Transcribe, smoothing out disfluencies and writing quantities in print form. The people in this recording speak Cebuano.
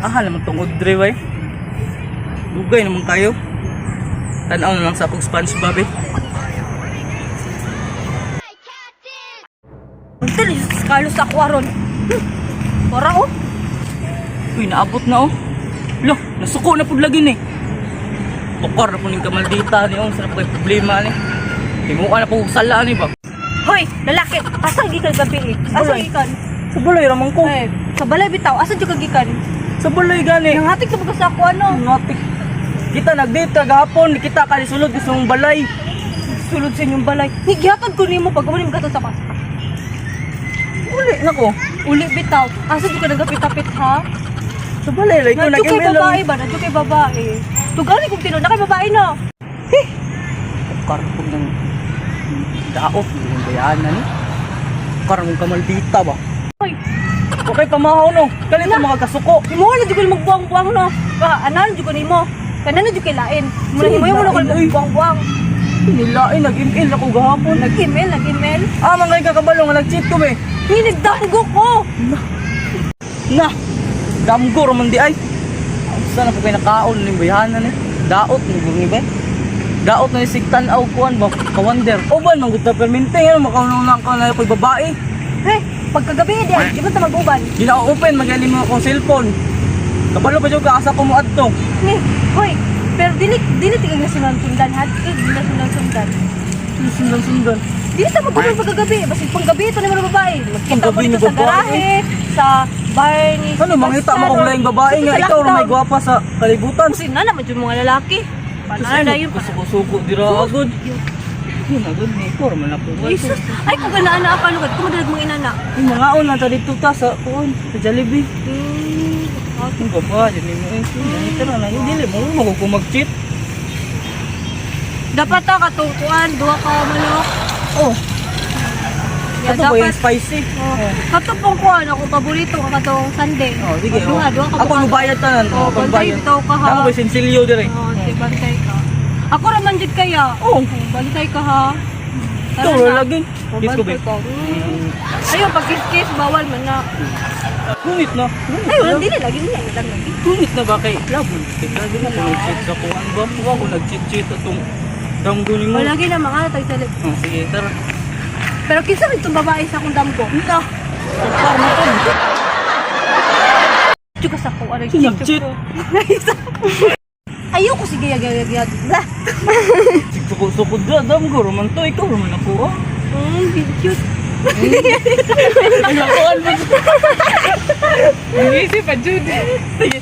Aha naman tong Audrey bay. Dugay naman kayo. Tanaw na lang sa akong SpongeBob eh. Dali, Carlos ako aron. Ora oh. Uy, naabot na oh. Lo, nasuko na pud lagi ni. Tukar na po ning kamaldita ni oh, sarap kay problema ni. Himuan na po sala ni ba. Hoy, lalaki, asa gikan gabi eh? Asa Balay. gikan? Sa balay ra man ko. Eh, sa balay bitaw, asa jud ka gikan? Sa balay gani. Nanghatik sa baga sa ako ano? Ngatik. Kita nag-date ka gahapon, kita ka sulod sa mong balay. Sulod sa inyong balay. Ni gihatod ko nimo pag uli magatod sa kas. Uli nako. Uli bitaw, asa jud ka nagapit-apit ha? Sa balay lay ko Nadyo kay nag-email babae lang. ba? Nadyo kay babae. Tugali kong tinuod na kay babae no. Tukar po ng daot ng bayaan na ni. Tukar mong kamaldita ba. Hoy, Okay pamahaw no. Kalit ang mga kasuko. imo na jud ko magbuang-buang no. Ba, anan jud ko nimo. Kanan na jud kay lain. Muna himo mo na ko Lain, oy. magbuang-buang. Nilain nag-email ako gahapon. Nag-email, nag-email. Ah, mga kakabalo nga nag-cheat ko be. Ni nagdamgo ko. Na. Damgo ra man di ay. Sana po kay nakaon ning bayhanan ni. Daot ni ni ba? Daot na ni sigtan aw kuan ba? Kawander. Uban man gud ta permente nga makaunang lang ka na koy babae. Hey, pagkagabi di ay, di ba ta mag-uban? Di na open magaling mo akong cellphone. Kabalo pa jud ka asa ko mo adto. Ni, hoy, pero dili dili tigag na sundan ha. Dili na sundan sundan. Sundan sundan. Dili ta mag-uban pagkagabi, basig panggabi ito ni mga babae. Magkita mo Panggabi dito ni sa babae, garahe, sa bar ni Ano mangita mo kung laing babae nga ikaw ra may gwapa sa kalibutan. Kasi na naman yung mga lalaki. Paano na yun? Suko-suko dira agad. Yun agad ni ko ra man ako. Jesus, ay kung ganaan na ako, ano ka, kung madalag mong inana. Yung mga una ta dito ta sa kuan sa Jollibee. Hmm, Ang baba, dyan mo eh. Tara na, hindi mo mo ko mag-cheat. Dapat ta katungkuan, duha ka manok. Oh, Yeah, ito ba yung dapat. spicy? Oh, katong kuan ako paborito ka katong Sunday. Oh, sige. Oh, duha, duha ka Ako buka. mubayad tanan. Oh, bantay bitaw ka ha. Tama ko sinsilyo dire. Oh, sige, bantay ka. Ako ra man jud kaya. Oh. Oh, bantay ka ha. Ito ra lagi. Oh, Kiss ko bantay ba? ka. Ayun, pag kiss-kiss, bawal man na. Ngunit na. Ngunit Ay, na. wala, dili lagi niya. Lang lagi. Ngunit na ba kay labo? Lagi na ko nag-cheat sa kuan ba? Wa ko nag-cheat-cheat atong damgo nimo. Wala lagi na mga tayo sa Oh, sige, tara. Pero kinsa rin itong babae sa akong damgo? Na. Par mo to. Tsuka sa ko, ano, Sinag-cheat. Ayoko sige, yag, yag, yag. Blah. Suko-suko da damgo ra man to ikaw ra man ako. ah. Cute. Ay, nakuan mo. Easy pa, Jude. Sige.